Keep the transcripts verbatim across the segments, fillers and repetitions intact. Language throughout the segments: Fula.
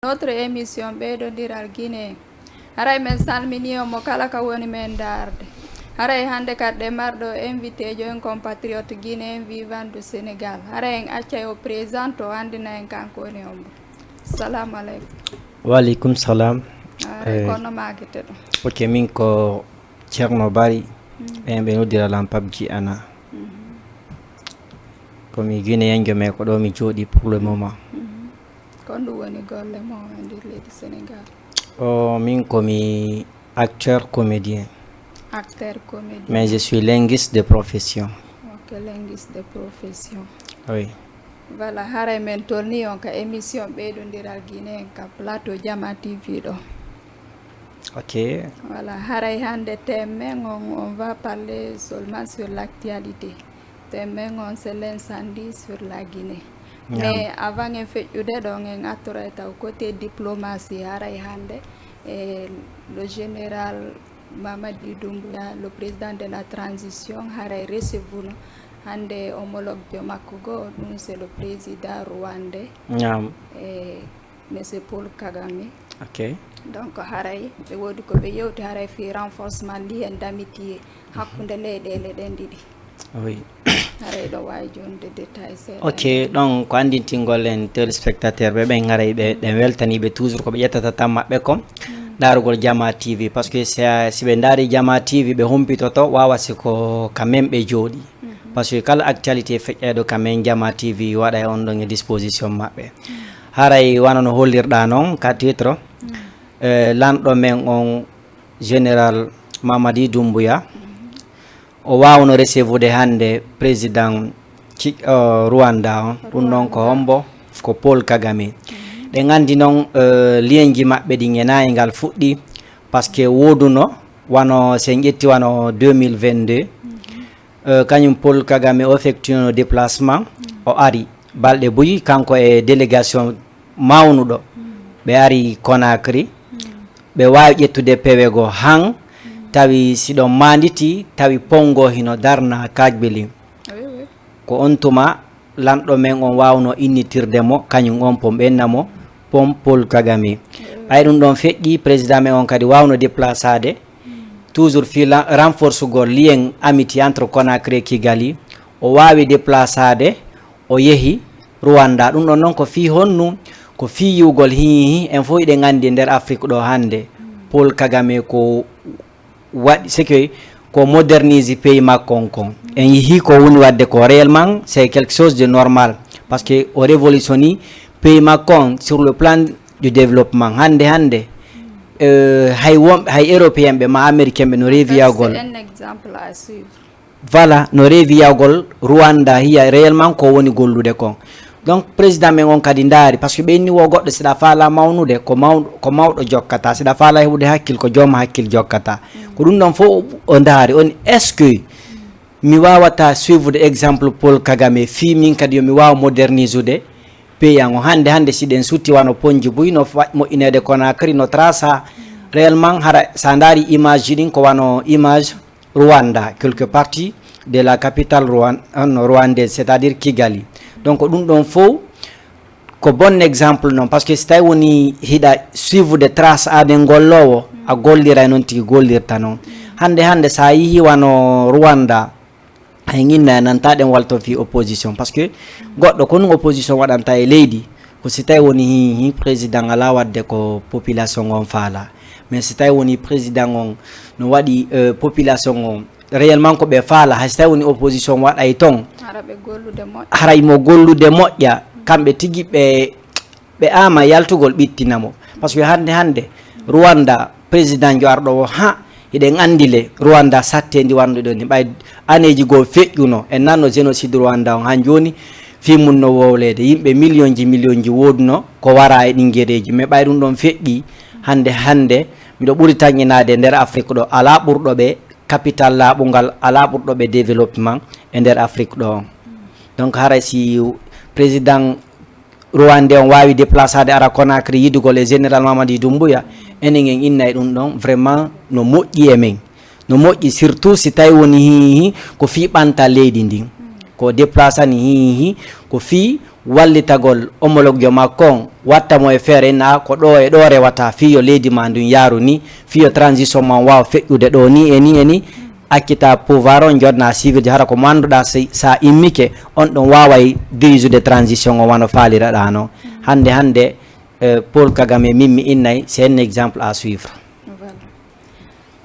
Notre émission ɓeydondiral guinéen. Haray men salmini on mo kala ka woni men ndaarde. Haray hannde kadi ɗe marɗo invité jo en compatriote guinéen vivant du Sénégal. Haray en acca o présente o anndina en kanko woni hombo. Salamu aleykum. Waleykum salam. Haray eh, kono maakete ɗum. Ok, min ko Ceerno Bari. Mm. Ɓen ɓe noddira lan Pabji Ana. Mm -hmm. Komi guinéen jo, mais ko ɗo mi jooɗi pour le moment. Mm -hmm. Ko ɗum woni golle mo e nder leydi Sénégal? O min komi acteur comédien. Acteur comédien. Mais je suis linguiste de profession. Ok, linguiste de profession. Oui. Voilà, haray men tolni on ka émission ɓeydondiral guinéen ka plateau Jama T V ɗo. Ok. Voilà, haray hannde thème men on, on va parler seulement sur l'actualité. Thème men on, c'est l'incendie sur la Guinée. Mais avant en feƴƴude ɗon, en attoray taw côté diplomatie, haray hannde e le général Mamadi Doumbouya, le président de la transition, haray recevuno hannde homologue jo makko goo, ɗum c'est le président rwandais. Ñaam. E monsieur Paul Kagame. Ok. Donc haray ɓe woodi ko ɓe yewti haray fii renforcement lien d'amitié hakkunde leyɗeele ɗen ɗiɗi. Oui. Haray ɗo waawi jonde détail seeɗa. Ok, donc ko anndintingol en téléspectateur ɓe ɓen, haray ɓe ɗen weltaniiɓe toujours ko ɓe ƴettata tan maɓɓe kon ndaarugol Jama T V, parce que si a- si ɓe ndaari Jama T V ɓe humpitoto, waawa si ko ka men ɓe jooɗi. Parce que kala actualité feƴƴayɗo ka men Jama T V waɗay on ɗon e disposition maɓɓe. Haray wano no hollirɗa non ka titre, eh, lanɗo men on général Mamadi Doumbouya, o waawno recevude hannde président ci- o Rwanda on, ɗum noon ko hombo? Ko Paul Kagame. Ɗen anndi noon, eh, lienji maɓɓe ɗin e nayi ngal fuɗɗi, parce que wooduno wano, si en ƴetti wano deux mille vingt-deux, eh, kañum Paul Kagame o effectuino déplacement, o ari balɗe buy kanko e délégation mawnuɗo. Ɓe ari Conakry, ɓe waawi ƴettude pewe goo han, tawi si ɗon maanditi, tawi pom goo hino darna Kajbili. Oui, oui. Ko on tuma lanɗo men on waawno innitirde mo, kañum on pom ɓe inna mo pom Paul Kagame. Ɓay ɗum ɗon feƴƴi, président men on kadi waawno déplaçade, toujours fii la- renforcegol lien amitié entre Conakry e Kigali. O waawi déplaçade, o yehi Rwanda. Ɗum ɗon noon ko fii honnu? Ko fii yi'ugol hiihi, en fof hiɗen anndi e nder Afrique ɗo hannde, Paul Kagame ko waɗi, c'est que ko modernise pays makko on kon. En yihi ko woni waɗde ko réellement, c'est quelque chose de normal. Parce que o révolutioni pays makko on sur le plan du développement. Hannde, hannde, euh, hay won, hay européen ɓe ma américain ɓe no reewi yahgol. C'est un exemple à suivre. Voilà, no reewi yahgol Rwanda hiya réellement ko woni gollude kon. Donc président men on kadi ndaari, parce que ɓe inni wo goɗɗo, si ɗa faala mawnude, ko maw-, ko mawɗo jokkata, si ɗa faala heɓude hakkil, ko joom hakkil jokkata. Ko ɗum ɗon fof o ndaari, on est-ce que mi waawata suivre exemple Paul Kagame fii min kadi yo mi waaw moderniser ude pays an o? Hannde, hannde si ɗen sutti wano ponji buy no fa- moƴƴineede Conakry, no trasa réellement, hara sa ndaari image ji ɗin ko wano image Rwanda, quelque partie de la capitale rwan- euh, rwandaise, c'est-à-dire Kigali. Donc ɗum ɗon fof ko bon exemple noon, parce que si tawi woni hiɗa suivre de trace aɗen gollowo, a golliray noon tigi gollirta noon. Hannde, hannde sa yihi wano Rwanda, hay ginna e nanta ɗen walto fii opposition, parce que goɗɗo ko ɗum opposition waɗanta e leydi, ko si tawi woni hi, hi président ala waɗde ko population on faala. Mais si tawi woni président on no waɗi, euh, population on réellement ko ɓe faala, hay si tawi woni opposition waɗay ton, Hara ɓe gollude moƴƴa. Haray mo gollude moƴƴa, kamɓe tigi ɓe, ɓe ama yaltugol ɓittina mo. Parce que hannde, hannde Rwanda, président jo arɗo o, ha, hiɗen anndi le Rwanda sattendi wonduɗo ni, ɓay aneeji goo feƴƴuno, en nanno génocide Rwanda on, han jooni fii mun no wowleede, yimɓe million ji, million ji wooduno ko wara e ɗin gereeji, mais ɓay ɗum ɗon feƴƴi, hannde, hannde miɗo ɓuri tanƴinaade nder Afrique ɗo, alaa ɓurɗo ɓe capital laaɓungal, alaa ɓurɗo ɓe développement e nder Afrique ɗo on. Donc haray si président rwandais on waawi déplaçade ara Conakry yidugol e général Mamadi Doumbouya, enen en inna e ɗum ɗon, vraiment no moƴƴi e men. No moƴƴi, surtout si tawi woni hi, hi, ko fii ɓanta leydi ndin. Ko déplacani hi, hi, ko fii wallitagol homologue makko on, watta mo e feere na ko ɗo e ɗo rewata fii yo leydi ma ndun yaaru ni, fii yo transition ma on waawa feƴƴude ɗo ni e ni e ni, accita pouvoir on jonna civil ji, hara ko mo annduɗaa si, sa immike, on ɗon waaway dirijude transition on wano faaliraɗaa non. Hannde, hannde, eh, Paul Kagame min mi innay, c'est un exemple à suivre. Voilà.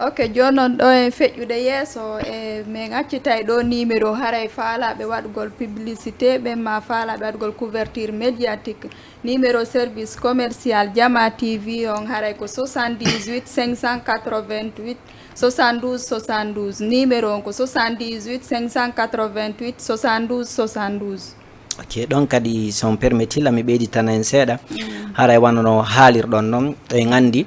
Ok, jooni non ɗo en feƴƴude yeeso, e min accitay ɗo numéro haray faalaaɓe waɗugol publicité ɓen ma faalaaɓe waɗugol couverture médiatique. Numéro service commercial Jama T V on haray ko soixante-dix-huit cinq cent quatre-vingt-huit soixante-douze soixante-douze. Numéro on ko soixante-dix-huit cinq cent quatre-vingt-huit soixante-douze soixante-douze. Ok, ɗon kadi, si on permetila, mi ɓeyditana en seeɗa. Haray wano no haalirɗon non, en anndi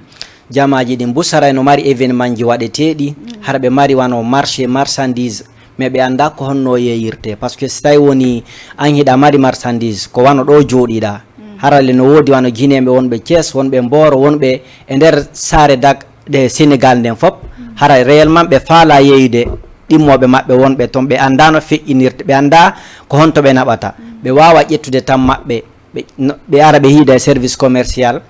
jamaaji ɗin bus haray no mari événement ji waɗeteeɗi, hara ɓe mari wano marché marchandise, mais ɓe anndaa ko honno yeeyirtee. Parce que si tawi woni an hiɗa mari marchandise, ko wano ɗo jooɗiɗaa. Hara le no woodi wano jineeɓe wonɓe Thiès, wonɓe Mboro, wonɓe e nder saare dak ɗe Sénégal nden fop, hara réellement ɓe faalaa yeeyude ɗimmooɓe maɓɓe wonɓe ton, ɓe anndaa no feƴƴinirta, ɓe anndaa ko honto ɓe naɓata. Ɓe waawa ƴettude tan maɓɓe, ɓe, no, ɓe ara ɓe hiida e service commercial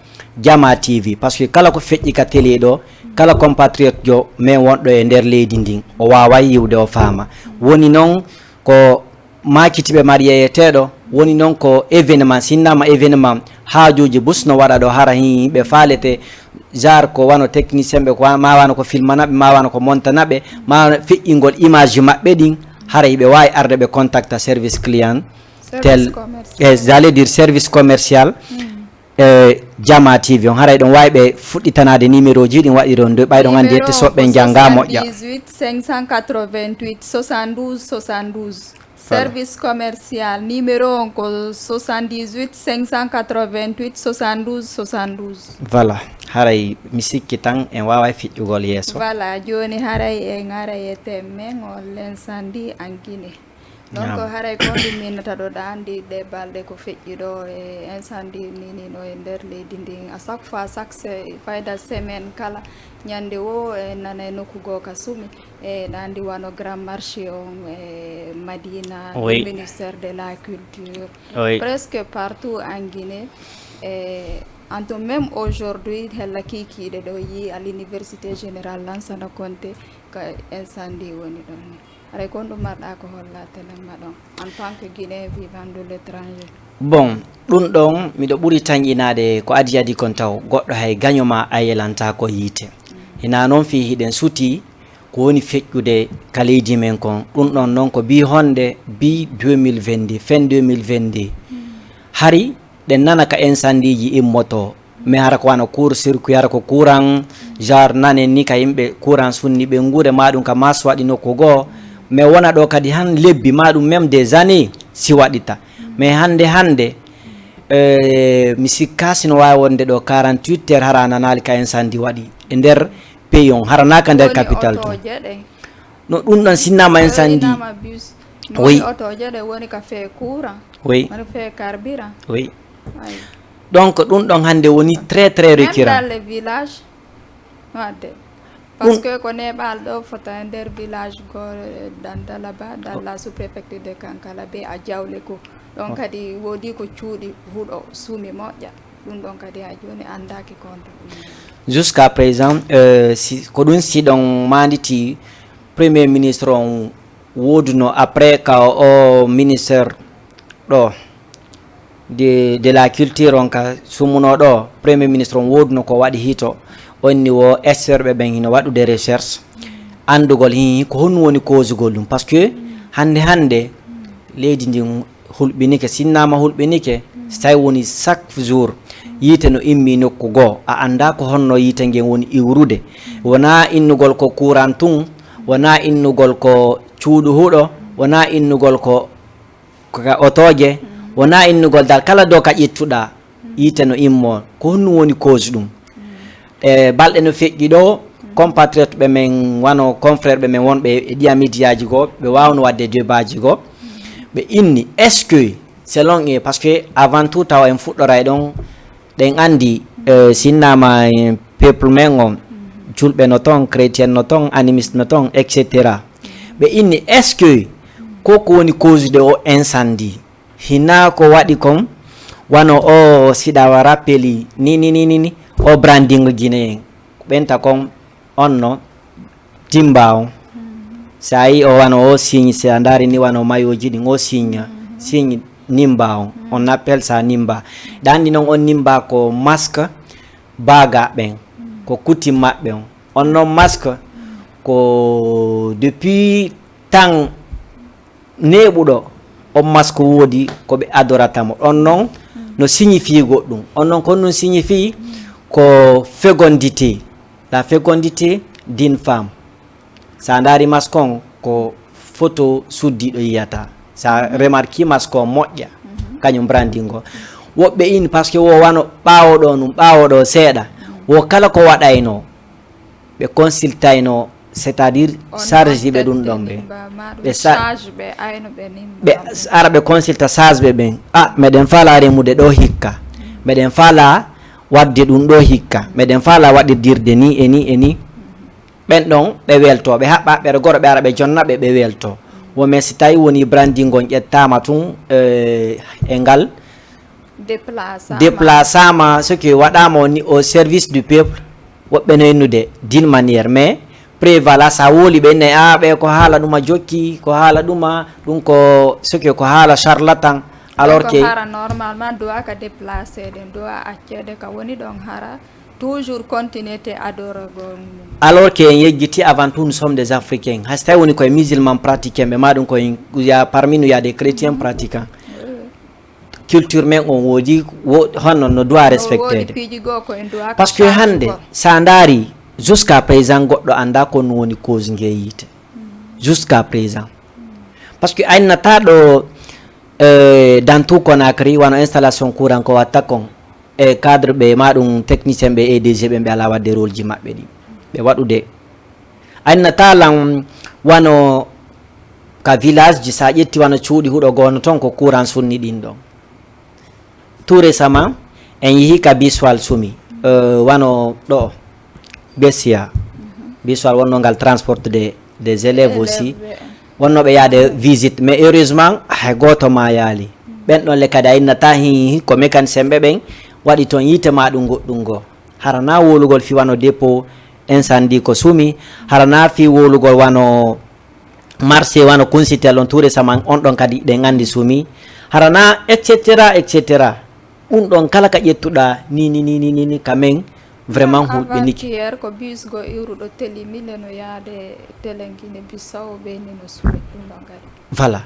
Jama T V, parce que kala ko feƴƴi ka télé ɗo, kala compatriote jo men wonɗo e nder leydi ndin, o waaway yiwde, o faama. Woni non ko maakitiiɓe mari yeeyeteeɗo, woni non ko événement, si innama événement, haajuuji bus no waɗa ɗo, hara hin ɓe faalete, genre ko wano technicien ɓe, ko wa-, ma wano ko filmana ɓe, ma wano ko montana ɓe, ma wano feƴƴingol image maɓɓe ɗin, hara hiɓe waawi arde ɓe contacta service client, tel, Service commercial. Eh, j'allais dire service commercial, eh, Jama T V on. Haray ɗon waawi ɓe fuɗɗitanaade numéro ji ɗin waɗiron ɗo, ɓay ɗon anndi yette soɓɓe njannga moƴƴa. Soixante-dix-huit cinq cent quatre-vingt-huit soixante-douze soixante-douze. Service commercial, numéro on ko soixante-dix-huit cinq cent quatre-vingt-huit soixante-douze soixante-douze. Voilà, haray mi sikki tan en waaway feƴƴugol yeeso. Voilà, jooni haray en aray e thème men on, l'incendie en Guinée. Donc, haray ko honɗum minnata ɗo, ɗa anndi ɗe balɗe ko feƴƴi ɗo e incendie ni, ni no e nder leydi ndin. À chaque fois, chaque se-, fayda semaine kala, ñannde woo en nanay nokku goo ka sumi. E ɗa anndi wano Grand Marché on e Madina, Oui. Ministère de la Culture. Oui. Presque partout en Guinée. E, en tout, même aujourd'hui, hella kiikiiɗe ɗo yii à l'Université Générale Lansana Conté, ka incendie woni ɗon ni. Haray ko honɗum marɗa ko hollaa telen ma ɗon, en tant que Guinéen vivant de l'étranger? Bon, ɗun ɗon miɗo ɓuri tanƴinaade ko adii adii kon taw, goɗɗo hay gaño ma a yelantaako yiite. Hinaa non fii hiɗen sutii ko woni feƴƴude ka leydi men kon. Ɗun ɗon non ko bii honde, bii deux mille vingt-deux, fin deux mille vingt-deux. Hari ɗen nana ka incendie ji immotoo. Mais hara ko wano court circuit, hara ko courant, genre nanen ni ka yimɓe courant sunni ɓenguure, ma ɗum ka masse waɗi nokku goo. Mais wona ɗo kadi han lebbi, ma ɗum même des années si waɗita. Mais hannde, hannde, eh, mi sikka si no waawi wonde ɗo quarante-huit heures hara a nanaali ka incendie waɗi e nder pays on, hara naa ka nder capitale tun. No ɗum ɗon sinnama incendie. Woni otooje ɗe woni ka fee courant. Oui. Woni fee carburant. Oui. Ay. Donc ɗum ɗon hannde woni très très Même récurrent. Dans les villages. Wadde. Parce que ko neeɓal ɗo fota e nder village goo, dans Dalaba, dans la sous-préfecture de Kankala be a jawle ko. Ɗon kadi woodi ko cuuɗi huɗo sumi moƴƴa. Ɗum ɗon kadi ha jooni anndaaki ko honto ɗum woni. Jusqu'à présent, euh, si, ko ɗum si ɗon maanditi premier ministre on wooduno après ka o, o ministre ɗo de, de la culture on ka sumuno ɗo, premier ministre on wooduno ko waɗi hito, onni wo expert ɓe ɓen hino waɗude recherche, anndugol hin ko honɗum woni cause gol ɗum. Parce que hannde hannde leydi ndin hulɓinike, sinnama hulɓinike, si tawi woni chaque jour yiite no immi nokku goo, a annda ko honno yiite ngen woni iwrude. Wona innugol ko courant tun, wona innugol ko cuuɗi huɗo, wona innugol ko, ko ka otooje, wona innugol dal kala dow ka ƴettuɗa yiite no immo. Ko honɗum woni cause ɗum? E balɗe no feƴƴi ɗo, compatriote ɓe men, wano confrère ɓe men wonɓe e ɗiya médiaji goo, ɓe waawno waɗde débatji goo. Ɓe inni, est-ce que, selon e, parce que avant tout tawa en fuɗɗoray ɗon, ɗen anndi, eh, sinnama, eh, peuple men on, julɓe no ton, chrétien no ton, animiste no ton, et cetera. Ɓe inni, est-ce que ko ko woni cause de o incendie? Hina ko waɗi kon, wano o siɗa wa rappeli ni, ni, ni, ni, ni, o branding Guinéen. Ko ɓenta kon, on no Nimba on. Sa yi o wano o signe, si a ndaari ni wano mayoji ɗin, o signe, signe Nimba on. On appelle ça Nimba. Ɗan ɗi non on Nimba ko masque baga ɓen, ko coutume maɓɓe on. On non masque ko depuis temps neeɓuɗo, on masque woodi ko ɓe adorata mo. On non no signifie goɗɗum. On non ko ɗum signifie ko fécondité, la fécondité d'une femme. Sa ndaari masque on ko photo suddiɗo yiyata. Sa remarque masque on moƴƴa, kañum branding o. Woɓɓe in, parce que wo wano ɓaawo ɗo ɗum, ɓaawo ɗo seeɗa, wo kala ko waɗayno, ɓe consultayno, c'est-à-dire charge ɓe ɗum ɗon ɓe. Ɓe sa-, ɓe ara ɓe consulta charge ɓe ɓen. Ah, meɗen faala remude ɗo hikka. Meɗen faala waɗde ɗum ɗo hikka. Meɗen faala waɗirdirde ni e ni e ni. Ɓen ɗon ɓe welto, ɓe haɓɓa ɓe goro, ɓe ara ɓe jonna ɓe, ɓe welto. Wo mais si tawi woni branding on ƴettama tun, eh, e ngal déplaçama, ce que waɗama woni au service du peuple, woɓɓe no innude d'une manière, mais prévala sa woli ɓe ne a ɓe ko haala ɗuma jokki, ko haala ɗuma, ɗum ko ce que ko haala charlatan, alors que hara normalement doit ka déplacé ɗen, doit accede ka woni ɗon hara toujours continuité adoragol mum. Alors que en yejjiti, avant tout nous sommes des Africains. Hay so tawi woni koye musulman pratiquant ɓe ma ɗum koye, il y a parmi nous il y a des chrétiens pratiquants. Culture men on woodi wo-, honno no doit respectede. Parce que hannde sa ndaari jusqu'à présent goɗɗo annda ko no woni cause nge yiite. Jusqu'à présent. Parce que aynata ɗo, euh, dans tout Conakry wano installation courant ko watta kon. E cadre ɓe ma ɗum technicien ɓe, E D G ɓen ɓe ala wadde rôle ji maɓɓe ɗi ɓe waɗude. Annata lan wano ka village ji, sa ƴetti wano cuuɗi huɗo goono ton ko courant sunni ɗin ɗon. Tout récemment en yihi ka Biswal Sumi, euh, wano ɗo Bessia. Biswal wonno ngal transport de des élèves aussi, wonnooɓe yaade visite, mais heureusement hay gooto mayaali. Ɓen ɗon le kadi a innata hi ko mécanicien ɓe ɓen waɗi toon yiite ma ɗum goɗɗum goo. Hara na wowlugol fii wano dépôt incendie ko sumi, hara na fii wowlugol wano marché, wano Kunsitel on tout récemment, on ɗon kadi ɗen anndi sumi, hara na et cetera, et cetera. Ɗum ɗon kala ka ƴettuɗaa ni, ni, ni, ni, ni, ni, ka men vraiment hulɓinike. Avant-hier ko bus go iwruɗo Teli Mille no yaade Telen Guinée Bissau ɓe ni no suɓi ɗum ɗon kadi. Voilà.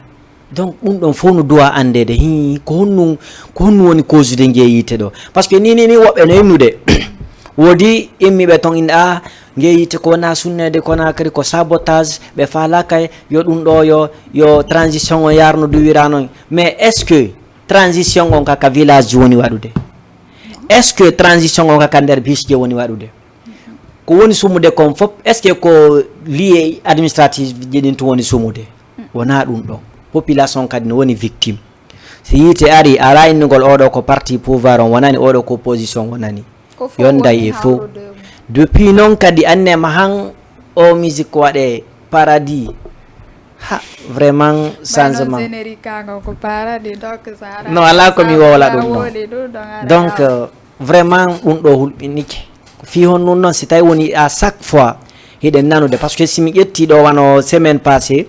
Donc ɗum ɗon fof no duwa anndeede, hii, ko honɗum, ko honɗum woni causude ngee yiite ɗo? Parce que ni, ni, ni woɓɓe no innude. Woodi immiiɓe toon inna, "Ah, ngee yiite ko wona sunneede Conakry, ko sabotage, ɓe faalaaka, yo ɗum ɗo, yo, yo transition o yaarno duwira noon." Mais est-ce que transition on ka, ka village ji woni waɗude? Est-ce que transition on ka, ka nder bus ji woni waɗude? Ko woni sumude kon fof, est-ce que ko lié administratif ji ɗin tun woni sumude? Wonaa ɗum ɗon. Population kadi no woni victime. Si yiite ari, alaa innugol oɗo ko parti pouvoir on wonani, oɗo ko opposition wonani. Yonday e fof. Depuis noon kadi annema han o musique ko waɗe paradis. Ha, vraiment changement. Générique ka ngon ko paradis, donc ça. No, alaa ko mi wowla ɗum ɗon. Donc, euh, vraiment ɗum ɗo hulɓinike. Ko fii honɗum noon, si tawi woni à chaque fois hiɗen nanude, parce que si mi ƴetti ɗo wano semaine passée,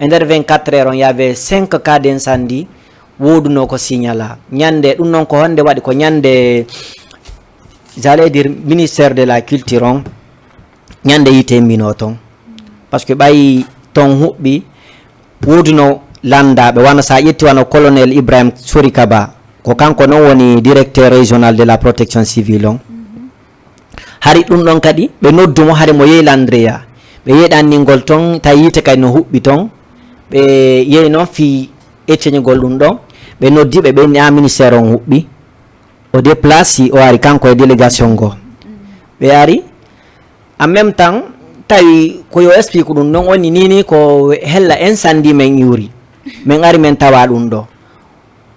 e nder vingt-quatre heures on, y avait cinq cas d'incendie woodunoo ko signala. Ñande, ɗum noon ko honde waɗi? Ko ñande, j'allais dire, ministère de la culture on, ñande yiite mbino toon. Parce que ɓay toon huɓɓi, wooduno lanndaaɓe, wano sa ƴetti wano colonel Ibrahim Sorikaba, ko kanko noon woni directeur régional de la protection civile on. Hari ɗum ɗon kadi, ɓe noddu mo, hari mo yehi Landria. Ɓe yehi ɗanningol toon, tawi yiite kadi no huɓɓi toon. Ɓe yehi noon fii ecceñugol ɗum ɗon. Ɓe noddi ɓe, ɓe inni, "Ah, ministère on huɓɓi." O déplace, o ari kanko e délégation ngo. Ɓe ari, en même temps, tawi ko yo explique ɗum ɗon, on ni, ni ko hella incendie men iwri. Men ari men tawa ɗum ɗo.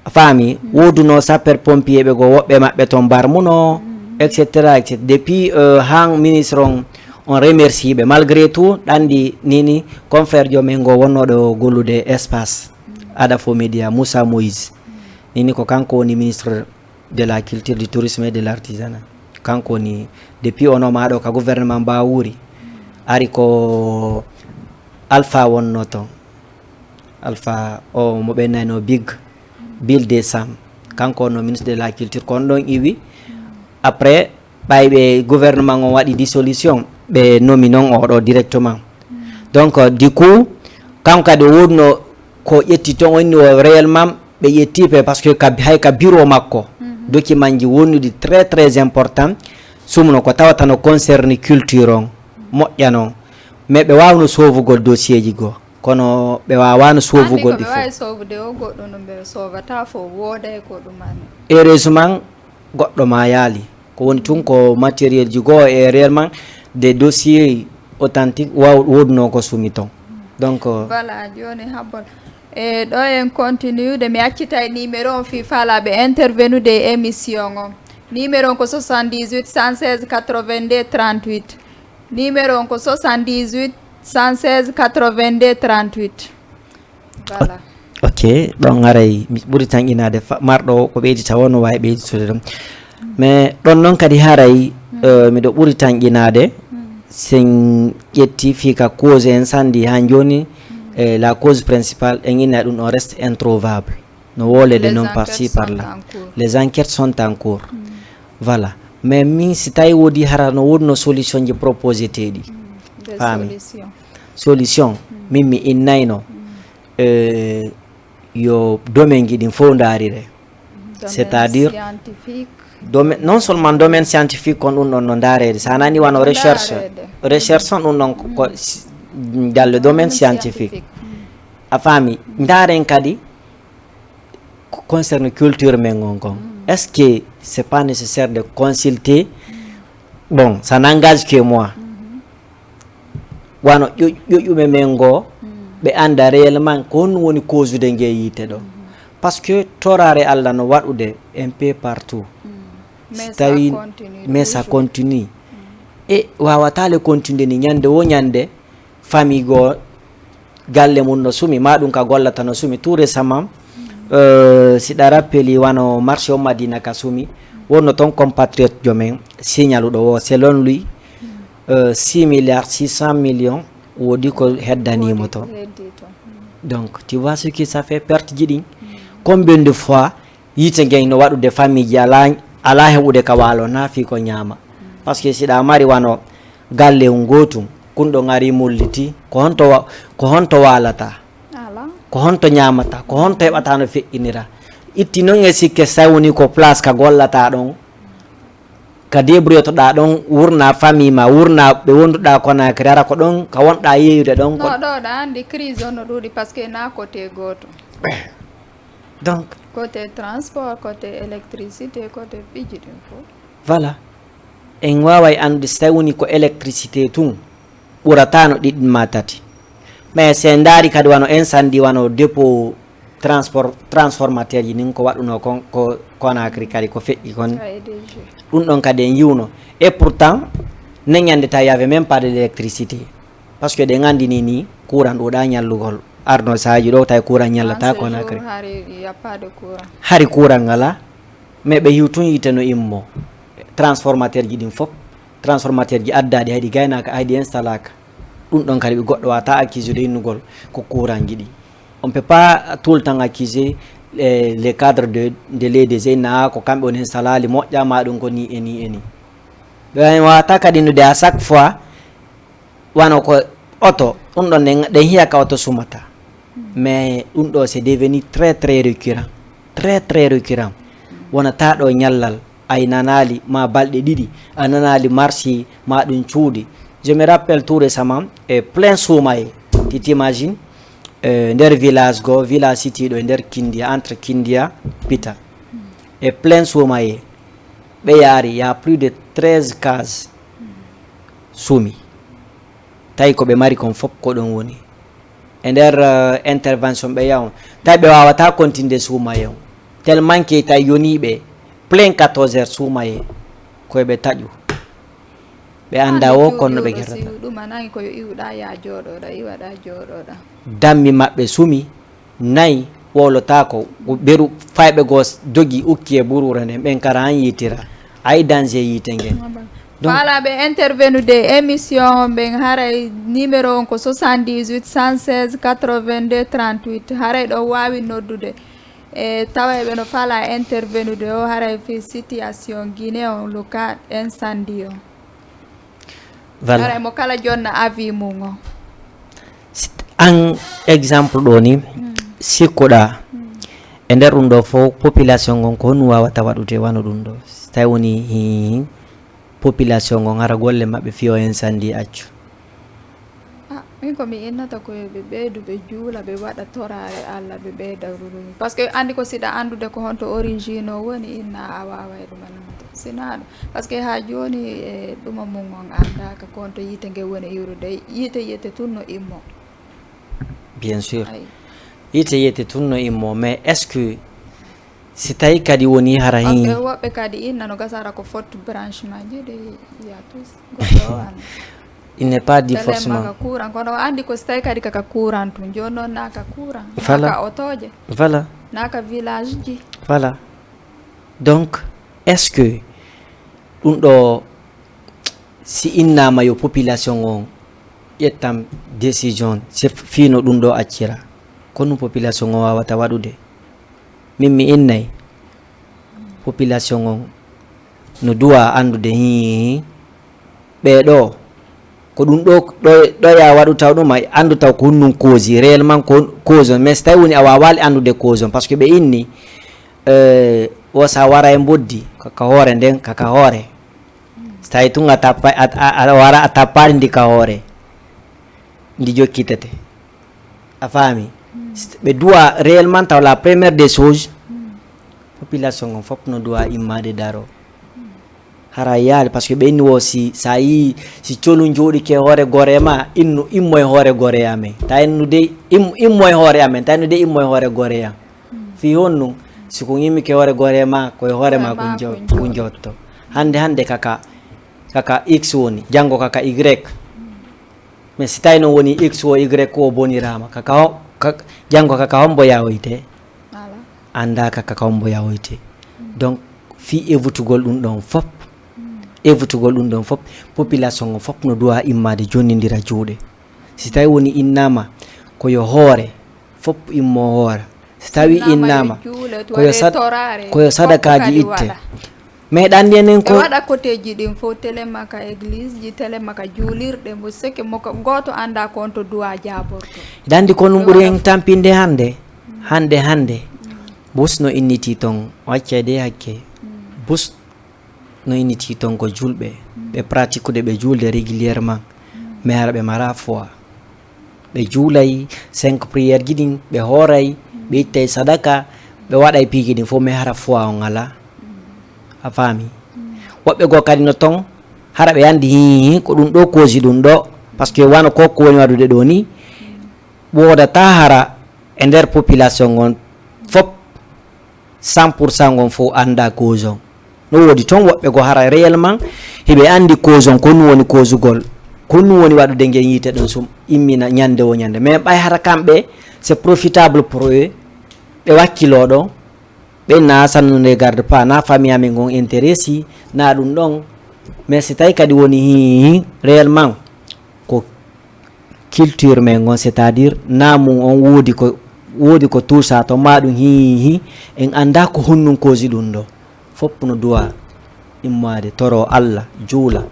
A faami, woodunoo sapeur pompier ɓe go, woɓɓe maɓɓe toon barmuno, et cetera, et cetera. Depuis, euh, han ministre on, on remercie ɓe. Malgré tout, ɗanndi ni, ni, confrère jo men ngo wonnooɗo gollude espace, Adafo Média, Moussa Moïse. Nini ko kanko woni ministre de la culture, du tourisme et de l'artisanat. Kanko woni, depuis o nomaɗo ka gouvernement Bawuri, ari ko Alpha wonno ton. Alpha o mo ɓe nayno Big, Bill de Sam. Kanko wonno ministre de la culture, ko on ɗon iwi. Après, ɓay ɓe gouvernement on waɗi dissolution, ɓe nomi non oɗo directement. Donc, du coup, kanko kadi o wonno ko ƴetti ton, o inni o réellement ɓe ƴetti ɓe, parce que ka, hay ka bureau makko, document ji wonnuɗi très, très important, sumno ko tawata no concerne culture on, moƴƴa non. Mais ɓe wawno sauvugol dossier ji goo, kono ɓe wawano sauvugol ɗi fof. Ɓe wawi sauvude o goɗɗo no ɓe sauvata fof, wooda e ko ɗum ani. Heureusement, goɗɗo ma yaali. Ko woni tun ko matériel ji goo e réellement des dossiers authentiques waw-, woduno ko sumi ton. Donc, euh, voilà, joni habbol. E ɗo en continue de mi accitay numéro on fi faalaɓe intervenude e émission on. Numéro on ko soixante-dix-huit, cent seize, quatre-vingt-deux, trente-huit. Numéro on ko soixante-dix-huit, cent seize, quatre-vingt-deux, trente-huit. Voilà. Ok, ɗon haray mi ɓuri tanƴinaade fa-, marɗo o ko ɓeydita o no waawi ɓeyditude ɗum. Mais ɗon noon kadi haray, euh, miɗo ɓuri tanƴinaade sen ƴetti fii ka cause en sanndi haa jooni, eh, la cause principale en inna ɗum on reste introuvable. No woolede noon par ci par là. Les enquêtes sont en cours. Voilà. Mais min si tawi woodi hara no woodi no solution ji proposé teeɗi. Faami. Solution, min mi innayno, eh, yo domaine ji ɗin fof ndaarire. C'est-à-dire, domaine, non seulement domaine scientifique, kon ɗum ɗon no ndaareede. So a nani wano recherche, recherche on ɗum ɗon ko, ko s-, dans le domaine scientifique. A faami, ndaaren kadi ko concerne culture men on kon. Est-ce que c'est pas nécessaire de consulter? Bon, ça n'engage que moi. Wano ƴo-, ƴoƴuɓe men goo, ɓe annda réellement ko honno woni causude ngee yiite ɗo. Parce que toraare Allah no waɗude un peu partout. Si tawi, mais ça continue. E waawataa le continude ni ñande wo ñande, famille goo, galle mum no sumi, ma ɗum ka gollata no sumi. Tout récemment, euh, si ɗa rappeli wano marché o Madina ka sumi, wonno ton compatriote jo men signaluɗo wo, selon lui, euh, six milliards six cent millions woodi ko heddanimo ton. Donc, tu vois ce que ça fait, perte ji ɗin. Combien de fois yiite ngey no waɗude famille ji alaa, alaa heɓude ka waalo na fii ko ñaama. Parce que si ɗa mari wano galle un gootum, kun ɗon ari mulliti, ko honto wa-, ko honto waalata? Ko honto ñaamata? Ko honto heɓata no feƴƴinira? Itti non e sikke sawni ko place ka gollata ɗon, ka débrouillotoɗa ɗon, wurna famille ma, wurna ɓe wonduɗa Conakry, hara ko ɗon ka wonɗa yeeyude ɗon ko. No ɗo ɗa andi crise on no ɗuuɗi parce que na côté gooto. Donc, côté transport, côté électricité, côté piiji ɗin fof. Voilà. En waaway anndude si tawi woni ko électricité tun ɓurata no ɗiɗi ma tati. Mais si en ndaari kadi wano incendie, wano dépôt transport, transformateur ji nin ko waɗuno kon, ko Conakry kadi ko feƴƴi kon. Ɗum ɗon kadi en yiwno. Et pourtant, nen ñande tawi y avait même pas de l'électricité. Parce que ɗen anndini ni courant ɗuuɗa ñallugol. Arno saaji ɗo tawi courant ñallata Conakry. Hari courant ngala. Mais ɓe hiw tun yiite no immo. Transformateur ji ɗin fof. Transformateur ji addaɗi hayɗi gaynaka, hayɗi installaka. Ɗum ɗon kadi ɓe goɗɗo wata accuser de innugol ko courant ji ɗi. On peut pas tout le temps accuser, eh, les cadres de, de l'E D C, na ko kamɓe woni hen salali moƴƴa ma ɗum ko ni e ni e ni. Ɓe wata kadi innude à chaque fois wano ko oto, ɗum ɗon ɗen, ɗen hiya ka oto sumata. Mais ɗum ɗo c'est devenu très, très récurrent. Très, très récurrent. Wonata ɗo ñallal, ay nanaali ma balɗe ɗiɗi, a nanaali marché ma ɗum cuuɗi. Je me rappelle tout récemment, e plein Soumaye, tu t'imagines, eh, nder village go, village sitiiɗo e nder Kindia, entre Kindia, Pita. E plein Soumaye, ɓe yaari, y a plus de treize cases sumi. Tawi ko ɓe mari kon fof ko ɗon woni. E nder, eh, intervention ɓe yaw. Tawi ɓe wawata continde Soumaye on. Tellement que tawi yoniɓe plein quatorze heures Soumaye ko ɓe taƴu. Ɓe anda o kono ɓe gertata. Ɗum a nangi ko yo iwɗa ya jooɗoɗa, iwaɗa jooɗoɗa. Dammi maɓɓe sumi nayi, ɓoolotaako, ko beru fayɓe goo s-, dogi ukki e buruure nden, ɓen kara han yiitira. Ay danger yiite ngen. Donc, faalaaɓe intervenude e émission on ɓen, haray numéro on ko soixante-dix-huit, cent seize, quatre-vingt-deux, trente-huit. Haray ɗo waawi noddude. E tawa eɓe no faalaa intervenude o, haray fii situation Guinée on, le cas incendie on. Voilà. Haray mo kala jonna avis mum on. An exemple ɗo ni, sikkuɗaa e nder ɗum ɗo fof, population ngon ko honɗum wawata waɗude wano ɗum ɗo? So tawi woni, hi, population ngon hara golle maɓɓe fii o incendie accu. Ah, min ko mi innata ko yo ɓe ɓeydu, ɓe juula, ɓe waɗa toraare Allah, ɓe ɓeyda ruruy. Parce que andi ko siɗa andude ko honto origine o woni, inna a waaway ɗum andude. Sinaa ɗum. Parce que haa jooni, e, ɗuma mum on andaaka ko honto yiite nge woni iwrude. Yiite, yiite tun no immo. Bien sûr. Ayi. Yiite, yiite tun no immo, mais est-ce que si tawi kadi woni hara parce que hin woɓɓe kadi inna no gasa hara ko faute branchement ji ɗi, il y a tous. Goɗɗo o anndi. Il n'est pas dit télé forcément maka courant, kono o anndi ko si tawi kadi kaka courant tun. Jooni noon naka courant, voilà, naka otooje, voilà, naka village ji. Voilà. Donc, est-ce que ɗum ɗo, si innama yo population on ƴettan décision, si fino ɗum ɗo accira, ko ɗum population on wawata waɗude? Min mi innay population on no duwa andude, hi, ɓee ɗo, ko ɗum ɗo, ɗo, ɗo ya waɗu taw ɗum, a andu taw ko honɗum cause, réellement ko cause on. Mais si tawi woni a wawaali andude cause on, parce que ɓe inni, euh, wo sa wara e mboddi, kaka hoore nden, kaka hoore. Si tawi tun a tappa-, a, a, a wara a tappaali ndi ka hoore, ndi jokkitete. A faami? Ɓe duwa réellement taw la première des choses, population on fof no duwa immade daro. Hara yaali, parce que ɓe inni wo si, sa yi, si colu jooɗike hoore gore ma, innu, immo e hoore gore amen. Ta innu de, im-, immo e hoore amen. Ta innu de, immo e hoore gore am. Fii honɗum? Si ko immike hoore gore ma, ko e hoore ma ko jo-, ko jotto. Hande, hande kaka, kaka X woni, jango kaka Y. Mais si tawi noon woni X o, Y o boniraama, kaka ho-, ka-, janngo kaka hombo yahoyte? Alaa. Anndaaka kaka hombo yahoyte. Donc, fii evutugol ɗum ɗoon fof, evutugol ɗum ɗoon fof, population o fof no duwa immaade jonnindira juuɗe. Si tawi woni innaama ko yo hoore, fof immo hoora. Si tawi innaama, ko yo sad-, ko yo sadakaaji itte. Meeɗa anndi enen ko waɗa koteeji ɗin fof, tele maka église ji, tele maka juulirɗe, mo seke mo ko gooto annda ko on to duwa jaaborto. Eɗa anndi ko ɗum ɓuri en tampinde hannde, hannde, hannde. Bus no innitii ton, o accay de hakke. Bus no innitii ton ko julɓe, ɓe pratikude ɓe juulde régulièrement, mais hara ɓe mara foi. Ɓe juulay cinq prière ji ɗin, ɓe hooray, ɓe ittay sadaka, ɓe waɗay piiji ɗin fof, mais hara foi on alaa. A faami? Woɓɓe goo kadi no ton, hara ɓe anndi hii, ko ɗum ɗo cause ɗum ɗo, parce que wano ko ko woni waɗude ɗo ni, woodataa hara e nder population on fof, cent pour cent ngon fof annda cause on. No woodi toon woɓɓe goo hara réellement hiɓe anndi cause on, ko ɗum woni causugol, ko ɗum woni waɗude ngen yiite ɗon sum immina ñande wo ñande. Mais ɓay hara kamɓe, c'est profitable pour eux, ɓe wakkiloo ɗon, ɓe na ça ne nous regarde pas, na famille amen ngon intéresse, na ɗum ɗon. Mais si tawi kadi woni hii, réellement, ko culture men on, c'est-à-dire naamu on woodi ko, woodi ko tuusa to, ma ɗum hii, hii, en annda ko honɗum cause ɗum ɗo. Fof no duwa immaade, toro Allah, juula,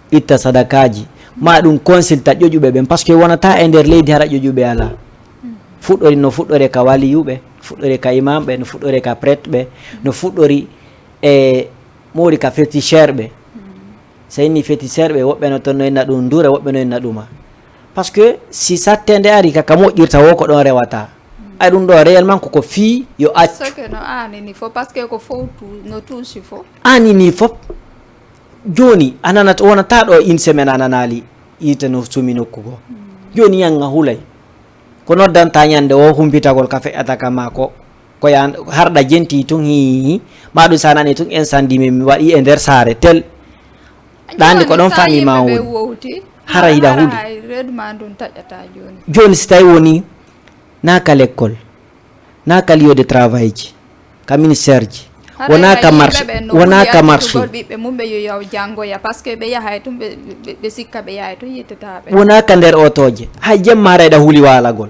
itta sadakaaji, ma ɗum consulta ƴoƴuɓe ɓen, parce que wonata e nder leydi hara ƴoƴuɓe alaa. Fuɗɗori no fuɗɗori ka waliyuɓe, fuɗɗori ka imamɓe, no fuɗɗori ka prêtre ɓe, no fuɗɗori e mawɗi ka féticheur ɓe. So inni féticheur ɓe, woɓɓe no ton no inna ɗum ndure, woɓɓe no inna ɗuma. Parce que si sattende ari ka, ka moƴƴirta wo ko ɗon rewata. Ay ɗum ɗo réellement ko, ko fii yo accu. Ce que no anini fof, parce que ko fof tu-, no tuusi fof. Anini fof. Jooni, a nanat, wonata ɗo une semaine a nanaali yiite no sumi nokku goo. Jooni yanga hulay. Ko noddanta ñande o humpitagol ka feƴƴata ka ma ko, ko ya harɗa jenti tun hii, ma ɗum sa nani tun incendie min mi waɗi e nder saare tel. Ɗa anndi ko ɗon famille ma woni. Hara hiɗa huli. Reedu ma ndun taƴata jooni. Jooni si tawi woni na ka lekkol, Na ka lieu de travail ji, ka ministère ji. Wona ka marché, wona ka marché. Ɓiɓɓe mum ɓe yo yaw janngoya, parce que ɓe yahay tun, ɓe sikka ɓe yahay tun yittata ɓe. Wona ka nder otoje, hay jemma haray ɗa huli walagol.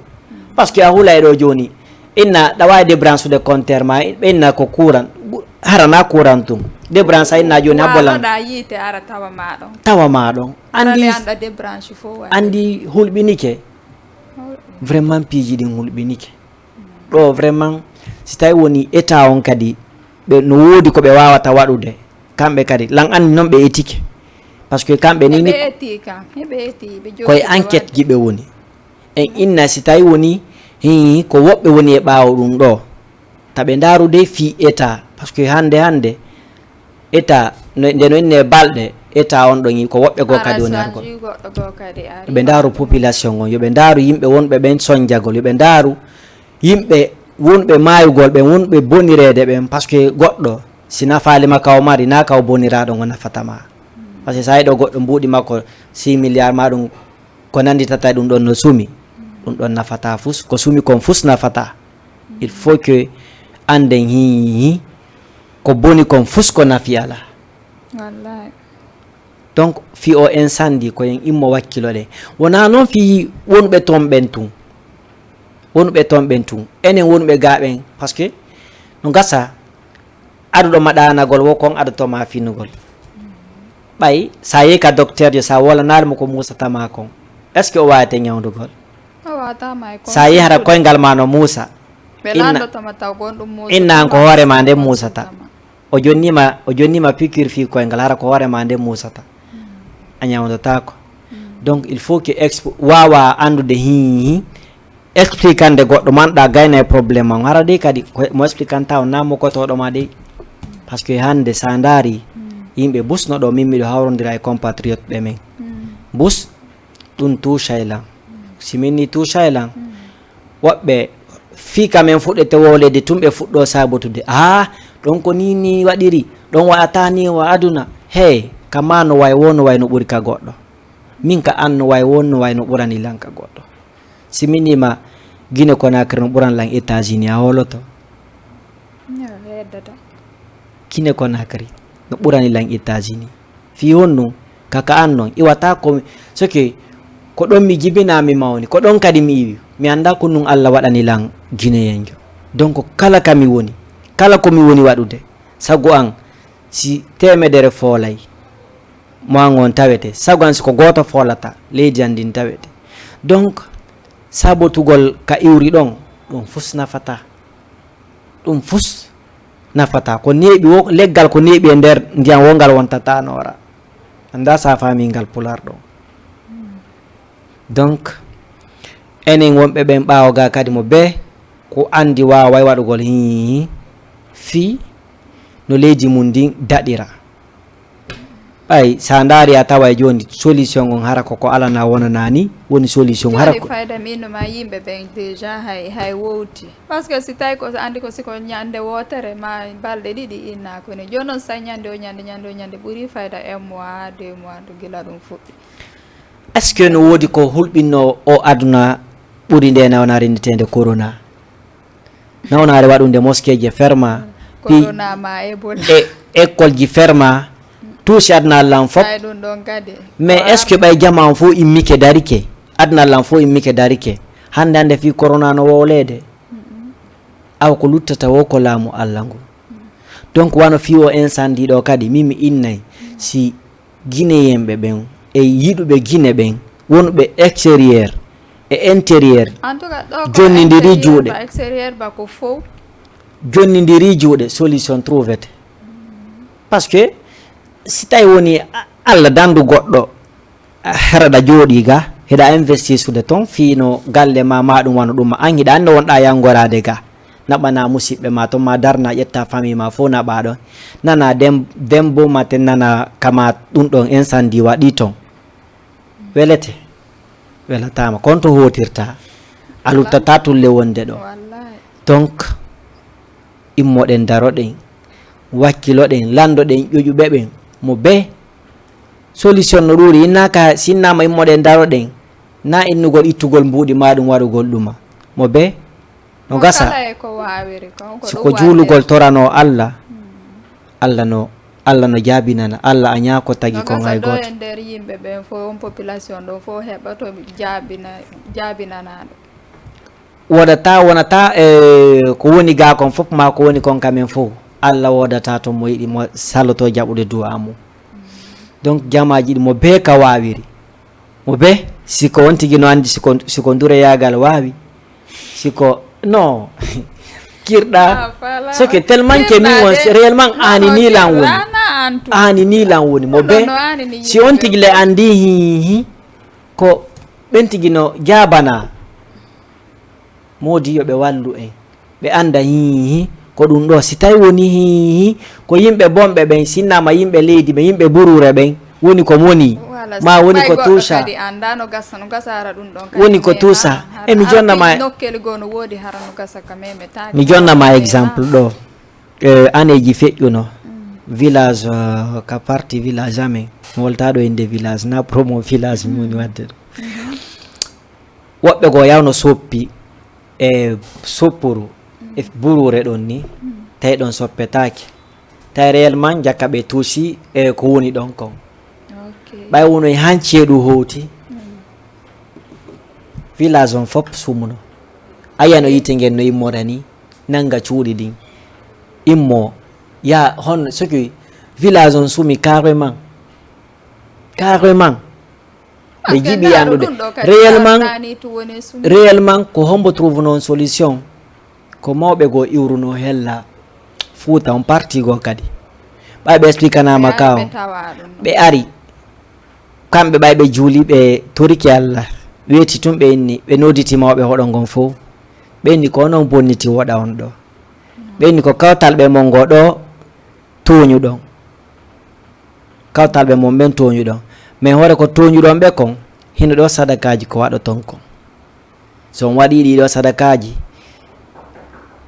Parce que a hulay ɗo joni, inna ɗa wawi débranche de compteur ma, ɓe inna ko courant, harana courant tun. Débranche a inna joni habbolan. Waɗa yiite ara tawa ma ɗon. Tawa ma ɗon. Andi, andi hulɓinike. Vraiment piiji ɗin hulɓinike. Ɗo vraiment, si tawi woni état on kadi, ɓe no woodi ko ɓe wawata waɗude, kamɓe kadi, lan anndi noon ɓe etike. Parce que kamɓe ni, ni koye enquête ji ɓe woni. En inna si tawi woni, hii, ko woɓɓe woni e ɓaawo ɗum ɗo. Ta ɓe ndaaru dey fii état, parce que hannde, hannde, état, no, nde no inne balɗe, état on ɗon ko woɓɓe goo kadi woni argol. Ɓe ndaaru population on, yo ɓe ndaaru yimɓe wonɓe ɓen sonjagol, yo ɓe ndaaru yimɓe wonɓe maayugol ɓen, wonɓe bonireede ɓen, parce que goɗɗo si nafaali ma ka o mari, na ka o boniraaɗo ngo nafata ma. Parce que sa yiɗo goɗɗo mbuuɗi makko six milliards ma ɗum ko nanditata ɗum ɗon no sumi, ɗum ɗon nafata fus, ko sumi kon fus nafata. Il faut que annden hii ko boni kon fus ko nafi ala. Wallahi. Donc fii o incendie ko en immo wakkiloɗen. Wona noon fii wonɓe toon ɓen tun. Wonɓe toon ɓen tun. Enen wonɓe gaa ɓen, parce que no gasa aduɗo ma ɗaanagol wo kon adotoma finugol. Ɓay sa yehi ka docteur jo sa wolanaali mo ko musatama kon, est ce que o wawete ñawdugol? Sa yehi hara koyngal ma no muusa. Inna an ko hoore ma nden muusata. O jonnima, o jonnima piqûre fii koyngal, hara ko hoore ma nden muusata. A ñawdotako. Donc il faut que expo wawa andude hii expliquande goɗɗo man ɗa gayna e probléme on, hara dey kadi mo expliquanta on na mo kotoɗo ma dey. Parce que hande sa ndaari yimɓe bus no ɗo, min miɗo hawrodira e compatriote ɓe men. Bus ɗum tuusay lan. Si min ni tuusay lan, woɓɓe fii ka men fuɗɗete wowlede tun ɓe fuɗɗo sabotude. Aa, ɗon ko ni ni waɗiri, ɗon waɗata ni wa aduna. Hey, ka ma no way wo no way no ɓuri ka goɗɗo. Min ka an no way wo no way no ɓurani lan ka goɗɗo. Si min nima Guinée Conakry no ɓuran lan États-Unis, a holoto? Guinée Conakry no ɓurani lan États-Unis. Fii honno? Kaka an non iwata ko soke ko ɗon mi jibina mi mawni, ko ɗon kadi mi iwi. Mi annda ko nun Allah waɗani lan Guineyenjo. Donc kala ka mi woni, kala ko mi woni waɗude, sago an si temedere foolay, mo an on tawete, sago an si ko gooto foolata, leydi an ndin tawete. Donc sabotugol ka iwri ɗon, ɗum fus nafata. Ɗum fus nafata. Ko neeɓi wo, leggal ko neeɓi e nder ndiyam wo ngal wontata noora. Annda sa faami ngal pular ɗo. Donc enen wonɓe ɓen ɓaawo ga kadi mo be ko andi waaway waɗugol hii fii no leydi mum ndin daɗira. Ɓay sa ndaari a taway jooni solution on hara koko alana wonana ni woni solution hara ko. Fayda mi innuma yimɓe ɓen déjà hay hay wowti. Parce que si tawi ko andi ko siko ñande wootere ma balɗe ɗiɗi inna ko ni. Jooni noon sa ñande o ñande ñande o ñande ɓuri fayda un mois deux mois to gila ɗum fuɗɗi. Est ce que no woodi ko hulɓinno o aduna ɓuri nde nawna rennditeende corona? Nawnaare waɗunde moskeeji ferma, e école ji ferma, tuusi aduna allan fof. Mais est ce que ɓay jama on fof immike darike? Aduna allan fof immike darike. Hannde hannde fii corona no wowleede. Awa ko luttata wo ko laamu allah ngu. Donc wano fii o incendie ɗo kadi min mi innay si Guinéen ɓe ɓen e yiɗuɓe Guinée ɓen wonɓe extérieur e intérieur jonnidiri juuɗe. Jonnidiri juuɗe solution trouvete. Parce que si tawi woni Allah dandu goɗɗo haraɗa jooɗi ga heɗa investir sude ton fii no galle ma ma ɗum wano ɗum an hiɗa anno wonɗa yangoraade ga. Naɓana musiɓɓe ma ton ma darna ƴetta famille ma fof naɓa ɗon nana dembo maten nana kama ɗum ɗon incendie waɗi ton. Welete welatama kon to hotirta a luttata tulle wonde ɗo. Donc immoɗen daroɗen wakkiloɗen landoɗen ƴoƴuɓe ɓen mo be solution no ɗuuri innaka sinnama immoɗen daroɗen na innugol ittugol mbuuɗi ma ɗum waɗugol ɗuma mo be. No gasa. Kala e ko waawiri kon, ko si ɗum ko juulugol waɗde. Torano Allah, Allah no, Allah no jaabinana, Allah a ñaako tagi kon hay gooto. No gasa ɗo e nder yimɓe ɓen fof, on population ɗo fof heɓa to jaabina, jaabinanaaɗo. Wodata, wonata e ko woni ga kon fof, ma ko woni kon kamen fof. Allah wodata to mo yiɗi, mo saloto jaɓude du'a mum. Donc, jamaaji ɗi mo bee ka waawiri. Mo bee, si ko on tigi no anndi, si ko, si ko nduroyaagal waawi, si ko, non. Kirɗa, ah, voilà. Ce que tellement que min on, kirɗa de, réellement, non, aani non, ni lan kirɗa woni. Na antu. Aani ni lan woni. Mo bee, no aani ni si on yimɓe tigi le anndi, hi, hi, ko ɓen tigi no jaabana. Moodi yo ɓe wallu en. Ɓe annda, hiihi, ko ɗum ɗo. Si tawi woni, hiihi, ko yimɓe bonɓe ɓen, sinnama yimɓe leydi ɓen, yimɓe buruure ɓen, woni ko moni, voilà, ma woni ko tuusa. Kadi annda no gasa, no gasa hara ɗum ɗon kadi. Woni ko tuusa. E mi jonna ma, nokkeli goo no woodi hara no gasa ka meme taaki. Mi jonna ma exemple ɗo. Eh, aneeji feƴƴuno. Mm. Village, eh, ka parti village amen. Mi wolta ɗo innde village, na promo village mi woni waɗde ɗo. Mhm. Woɓɓe goo yawno soppi e soppuru e buruure ɗon ni, tawi ɗon soppetaake. Tawi réellement jakka ɓe tuusi e ko woni ɗon kon. Ok. Ɓay wono e han ceeɗu howti. Mm. Village on fop sumuno. A yiyano yiite ngen no immora ni, nanga cuuɗi ɗin. Immo, ya, hon, soki village on sumi carrément. Carrément. Ɓe jiɓi anndude. Réellement, réellement, ko hombo trouve non solution? Ko mawɓe goo iwruno hella Fuuta on parti goo kadi. Ɓay ɓe explikanama ka on. Ɓe ari. Kamɓe ɓay ɓe juuli, ɓe toriki Allah. Weeti tun ɓe inni, ɓe nodditi mawɓe hoɗo ngon fow. Ɓe inni ko onon bonniti woɗa on ɗo. Ɓe inni ko kawtal ɓe mon ngo ɗo tooñuɗon. Kawtal ɓe mon ɓen tooñuɗon. Mais hoore ko tooñuɗon ɓe kon, hino ɗo sadakaaji ko waɗoton kon. So on waɗii ɗii ɗoo sadakaaji,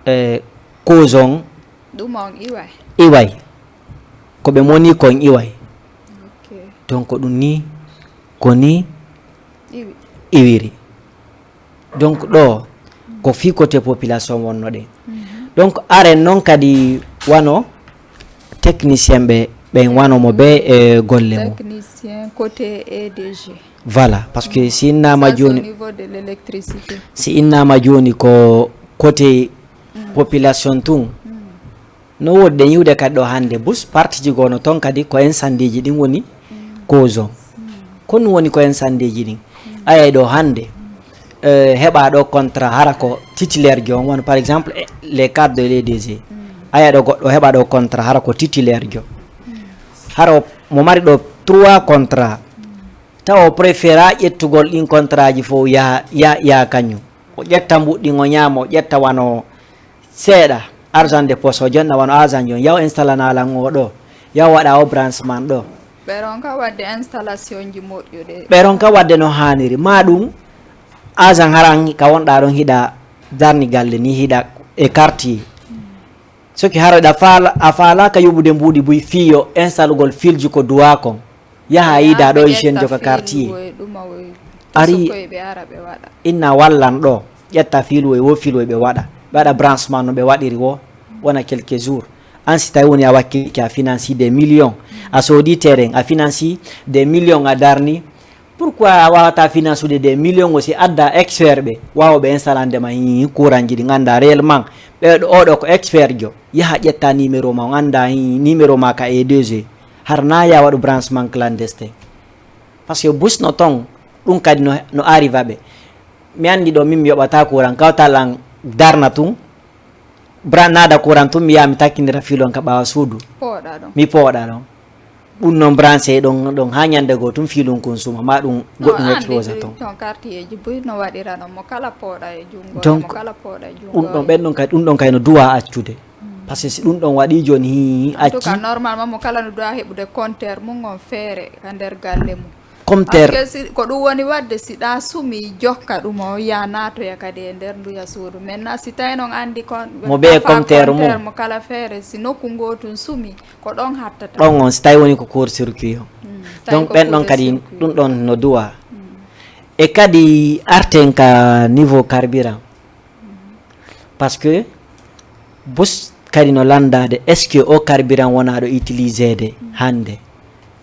e, cause on ɗum on iway. Iway. Ko ɓe moni kon iway. Ok. Donc ɗum ni, ko ni iwiri. Donc ɗo, ko fii côté population wonno ɗen. Mhm. Donc aren non kadi wano technicien ɓe, ɓen wano mo ɓe e golle mum. Technicien côté A D G. Voilà, parce que si innama jooni, au niveau de l'électricité. Si innama jooni ko côté population tun, no woodi ɗen yiwde kadi ɗo hannde, bus partiji goo no ton kadi ko incendieji ɗin woni cause on. Ko ɗum woni ko incendieji ɗin. A yiyay ɗo hannde, eh, heɓa ɗo contrat hara ko titulaire jo on, wano par exemple, eh, les cadres de l'A D G. A yiyay ɗo goɗɗo heɓa ɗo contrat hara ko titulaire jo. Hara o, mo mari ɗo trois contrat. Tawa o préféra ƴettugol ɗin contrat ji fof yaha, ya, yaha kañum. O ƴetta mbuɗɗin, o ñaama, o ƴetta wano seeɗa argent de poche, o jonna wano agent jon, yaw installana lan o ɗo, yaw waɗa o branchement ɗo. Ɓe ronka waɗde installation ji moƴƴuɗe. Ɓe ronka waɗde no haaniri. Ma ɗum agent haran ka wonɗa ɗon hiɗa darni galle ni hiɗa e quartier. Soki hara ɗa faala, a faalaaka yoɓude mbuuɗi buy fii yo installugol filji ko duwaa kon. Yaha yiida ɗo e jeune joka quartier. Ari inna wallan ɗo, ƴetta fiilu e wo fiilu e ɓe waɗa. Ɓe waɗa branchement no ɓe waɗiri wo, wona quelques jours. An si tawi woni a wakkilike a financi des millions, a soodi terrain, a financi des millions a darni, pourquoi a wawata finansude des millions aussi adda expert ɓe wawɓe installande ma hi courant ji ɗi ganda réellement ɓe ɗo, oɗo ko expert jo, yaha ƴetta numéro ma, o anda hi numéro ma ka A D G, har na ya waɗu branchement clandestin. Parce que bus no ton, ɗum kadi no, no arriva ɓe. Mi andi ɗo min mi yoɓata courant, kawtal an darna tun, Bra-, naada courant tun, mi yaha mi takkindira fiilon ka ɓaawa suudu. Pooɗa ɗon. Mi pooɗa ɗon. Ɗum non branché ɗon, ɗon haa ñande goo tun fiilun kun suma, ma ɗum goɗɗum explose ton. Ton quartier ji buy no waɗira non, mo kala pooɗa e jungo, donc, mo kala pooɗa e jungo. Ɗum ɗon, ɓen ɗon kay, ɗum ɗon kay no duwa accude. Mm. Parce que si ɗum ɗon waɗi jooni, hi, acci. En tout cas, normalement, mo kala no duwa heɓude compteur mum on feere ka nder galle mum. Compteur. Parce que si, ko ɗum woni waɗde, si ɗa sumi, jokka ɗum o, ya naatoya kadi e nder nduya suudu. Maintenant, si tawi noon anndi kon, mo ɓe compteur mum, mo kala feere, si nokku ngoo tun sumi, ko ɗon hattata. Ɗon on, si tawi woni ko court circuit o. Mm, tawi donc, ko ɓen ɗon court kadi, circuit. Ɗum ɗon no duwa. Mm. E kadi arten ka niveau carburant. Mm. Parce que bus kadi no landaade, est ce que o carburant wonaaɗo utilisede hannde,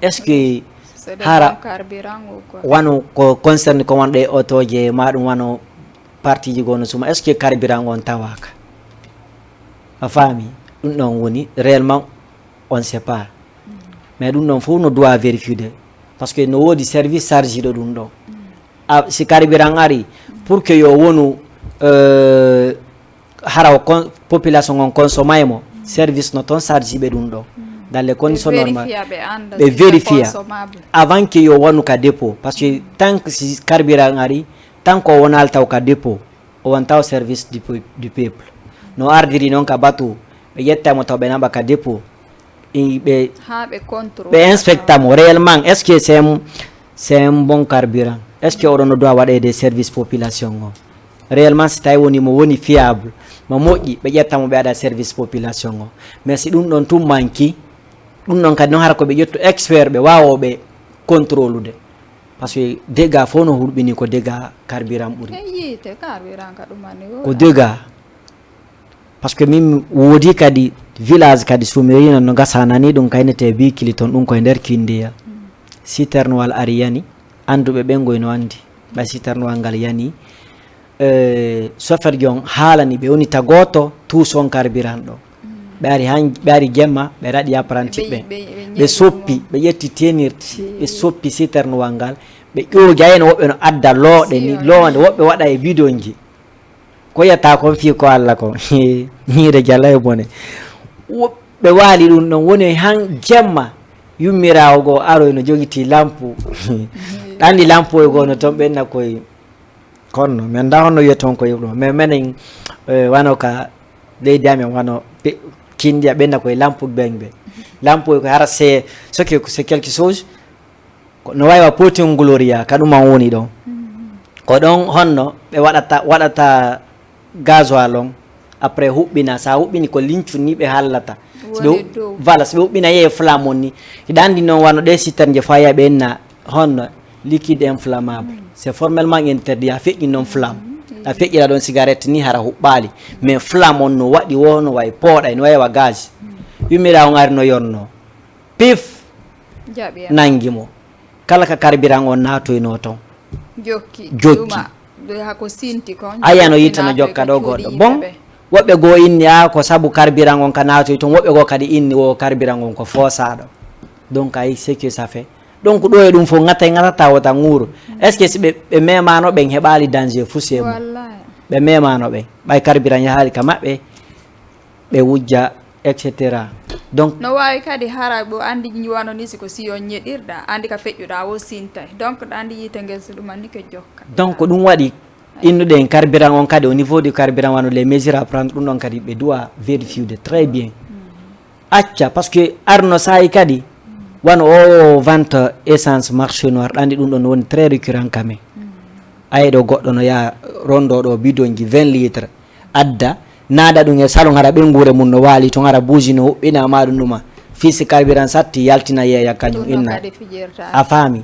est ce que hara wano ko concerne ko wonɗo e otooje ma ɗum wano partiji goo no suma, est ce que carburant on tawaaka? A faami? Ɗum ɗon woni réellement on sait pas. Mais ɗum ɗon fof no doit vérifiude, parce que no woodi service chargiɗo ɗum ɗon. A si carburant ari, pour que yo wonu euh, hara o con- population on consommay mo, service no toon chargiɓe ɗum ɗo dans les conditions normales. Ɓe vérifier avant que yo wonu ka dépôt, parce que tant que si carburant ari, tant que o wonal taw ka dépôt, o wonta o service du, peu- du peuple. No ardiri noon ka bateau, ɓe ƴetta mo taw ɓe naɓa ka dépôt. Ɓe ɓe inspecta mo réellement, est ce que c'est un, c'est un bon carburant? Est ce que oɗon no doit waɗede service population o? Réellement, si tawi woni mo woni fiable, mo moƴƴi, ɓe ƴetta mo ɓe aɗa service population o. Mais si ɗum ɗon tun manki, ɗum ɗon kadi noon hara ko ɓe ƴettu expert ɓe wawoɓe contrôlude. Parce que dégât fof no hulɓini ko dégât carburant ɓuri. Ko dégât. Parce que min woodi kadi village kadi sumerino no gasa nani ɗum kaynete bikili toon ɗum koye nder kindiya. Citernewal ari yani, annduɓe ɓen goy no anndi. Ɓay citernewal ngal yani, euh, chauffeur jon haalani ɓe woni tagoto tuuson carburant ɗo. Ɓe ari han ɓe ari jemma ɓe raɗi apprenti ɓe ɓe soppi ɓe ƴetti tenirti ɓe soppi citernewal ngal. Ɓe ƴoogi ayno woɓɓe no adda looɗe ni loonde woɓɓe waɗa e bidonji. Ko yetta kon fii ko Allah kon. Ñiire jalla e bone. Woɓɓe waali ɗum ɗon woni han jemma. Yummiraawo goo aroy no jogiti lampu. Ɗanndi lampu e goo no toon ɓenna koye konno men nda honno wiyata on ko yoɓɗo men menen. Wano ka leydi amen wano kindiya ɓenna koye lampu ɓeŋɓe. Lampu e ko hara c'est ce que c'est quelque chose. Ko no wawi wa potin gloria ka ɗum an woni ɗon. Ko ɗon honno ɓe waɗata waɗata gasoil on. Après huɓɓina sa huɓɓini ko lincu ni ɓe hallata. Voilà si ɓe huɓɓina yehe flamme on ni. Hiɗa andi noon wano ɗe sittan je faya ɓe enna honno liquide inflammable c'est formellement interdit a feƴƴi noon flamme. A feƴƴira ɗon cigarette ni hara huɓɓali mais flamme on no waɗi wo no wawi pooɗay no wawi wa gaz. Yummira on ari no yonno pif. Nangi mo kala ka carburant on natoyno ton. Jokki. Jokki. Hako sinti kon. Aya no yitta no jokka ɗo goɗɗo bon. Woɓɓe goo inni a ko sabu carburant on ka natoy ton woɓɓe goo kadi inni wo carburant on ko foosaɗo. Donc ay ce que ça fait. Donc ɗo e ɗum fof gatay gatata wota nguuro. Est ce que si ɓe ɓe memano ɓen heɓali danger fou c'est bon. Ɓe memano ɓen ɓay carburant yahali ka maɓɓe. Ɓe wujja et cetera. Donc no wawi kadi hara ɓo andi wano ni siko si yo ñeɗirɗa andi ka feƴƴuɗa wo sintay donc ɗa andi yite ngel so ɗum anni ke jokka. Donc ɗum waɗi innuɗen carburant on kadi au niveau du carburant wano les mesures à prendre ɗum ɗon kadi ɓe doit vérifiude très bien. Acca parce que arno sayi kadi wano o vente essence marché noir ɗandi ɗum ɗon woni très récurrent quand même. Ayi ɗo goɗɗo no yaha rondo ɗo bidonji vingt litres adda naada ɗum e salon hara ɓeynguure mum no waali toon hara buuji no huɓɓina ma ɗum ɗuma fii si carburant satti yaltina yeeya kañum inna. A faami?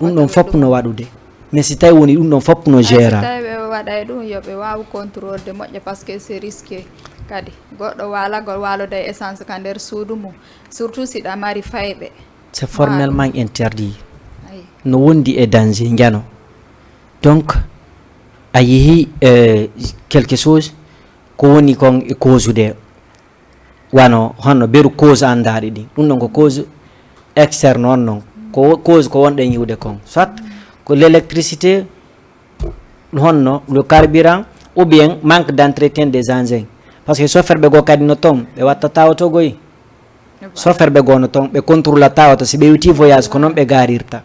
Ɗum ɗon fof no waɗude mais si tawi woni ɗum ɗon fof no géra. Tawi ɓe waɗay ɗum yo ɓe waaw contrôle de moƴƴa parce que c'est risqué. Kadi goɗɗo waalagol waaloda e essence ka nder suudu mum surtout si ɗa mari fayɓe. C'est formellement interdit. No wondi e danger njano. Donc a yehi quelque chose ko woni kon e cause de wano honno beru cause andaɗi ɗin ɗum ɗon ko cause externe on non ko cause ko wonɗen yiwde kon soit ko l'électricité honno le carburant ou bien manque d'entretien des engins parce que chauffeur ɓe goo kadi no toon ɓe watta tawotogoyi. Chauffeur ɓe gono toon ɓe contrôle tawa to si ɓe witi voyage ko noon ɓe garirta.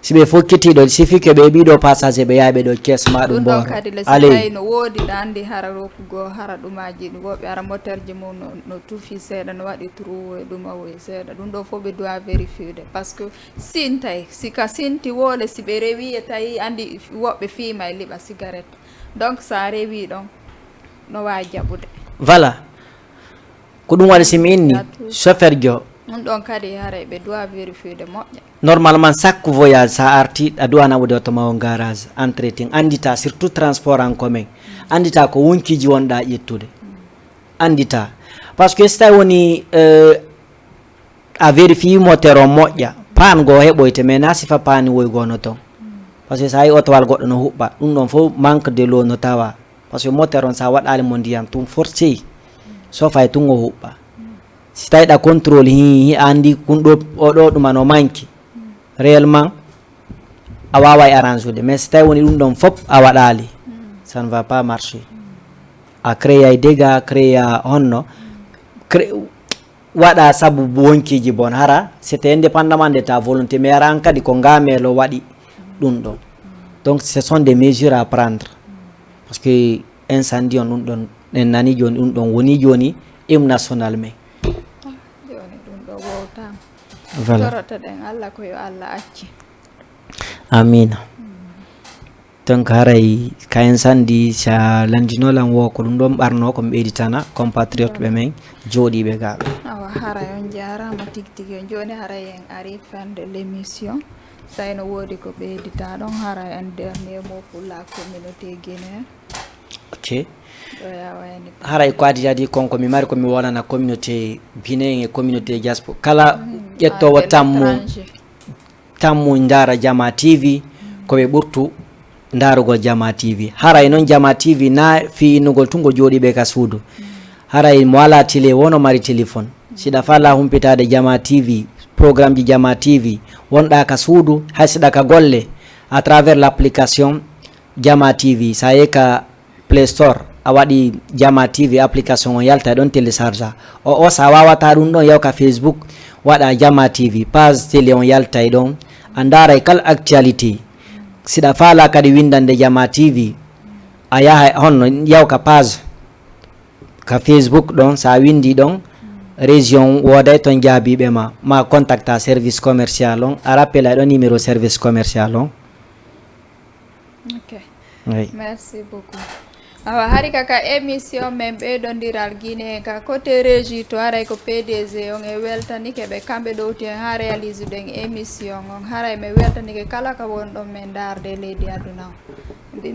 Si ɓe fokkiti ɗo sifi ke ɓe ɓiɗo passager ɓe yaɓe ɗo caisse ma ɗum boro. Allez. No wodi ɗandi hara rokugo hara ɗumaji woɓɓe ara moteur ji mum no tufi seeɗa no waɗi trou e ɗuma woy seeɗa ɗum ɗo fof ɓe doit vérifiude parce que sintay si ka sinti wole si ɓe rewi e tawi andi woɓɓe fima e liɓa cigarette donc sa rewi ɗon no wawi jaɓude. Voilà. Ko ɗum waɗi si mi inni chauffeur jo. Ɗum ɗon kadi haray ɓe doit vérifiude moƴƴa. Normalement chaque voyage sa arti a doit naɓude oto ma o garage entretien andita surtout transport en commun. Anndita ko wonkiiji wonɗa ƴettude. Anndita. Parce que si tawi woni, euh, a vérifié moteur on moƴƴa, paan goo heɓoyte, mais na sifa paani woy goo no toon. Parce que so a yi otowal goɗɗo no huɓɓa, ɗum ɗon fof manque de l'eau no tawa. Parce que moteur on, so a waɗaali mo ndiyam, tun forcé, sofay tun o huɓɓa. Si tawi ɗa contrôle, hi, hi, a anndi kun ɗo, o ɗo ɗuma no manque. Réellement, a waaway arrange ude. Mais si tawi woni ɗum ɗon fof a waɗaali, ça ne va pas marcher. A créé ay dégâts, a créé honno, cré-, waɗa sabu wonkiiji bon. Hara, c'était indépendamment de ta volonté, mais hara an kadi ko ngameelo waɗi ɗum ɗon. Donc, ce sont des mesures à prendre. Parce que incendie on ɗum ɗon, en nani jooni, ɗum ɗon woni jooni hymne national men. Ah, jooni ɗum ɗo wowtaama. Voilà. Torotoɗen Allah ko yo Allah acci. Amiina. Donc, haray ka incendie, si a lanndinoo lan wo ko ɗum ɗon ɓarnoo, ko mi ɓeyditana compatriote ɓe men jooɗiiɓe gaa ɓe. Awa, haray on jaaraama tigi tigi. On jooni haray en ari fin de l'émission. Tawi no woodi ko ɓeyditaa ɗon, haray un dernier mot pour la communauté guinéenne. Ok. Ɗo ya wayni. Haray ko adii adii kon ko mi mari ko mi wolana communauté guinéen e communauté diaspora. Kala ƴettoowo tammu, tammu ndaara Jama T V, ko ɓe ɓurtu ndaarugol Jama T V. Haray noon Jama T V na fii innugol tun ko jooɗiiɓe ka suudu. Haray mo alaa télé wo no mari téléphone. Si ɗa faalaa humpitaade Jama T V, programmeji Jama T V, wonɗaa ka suudu, hay si ɗa ka golle, à travers l'application Jama T V, sa yehi ka Play Store, a waɗi Jama T V application on, yalta e ɗon, télécharge. O, o, sa waawataa ɗum ɗon, yaw ka Facebook, waɗa Jama T V, page télé on, yalta e ɗon, a ndaara e kala actualité. Si ɗa faalaa kadi winndande Jama T V, a yaha honno, yaw ka page, ka Facebook ɗon, sa winndi ɗon, région wooday ton jaabiiɓe ma, ma contacta service commercial on, a rappela e ɗon numéro service commercial on. Ok. Oui. Merci beaucoup. Awa, hari ka, ka émission men ɓeydondiral Guinée, ka côté régie to, haray ko P D G on e weltanike ɓe, kamɓe ɗowti en haa réalise ɗen émission on. Haray mi weltanike kala ka wonɗon men ndaarde e leydi aduna on.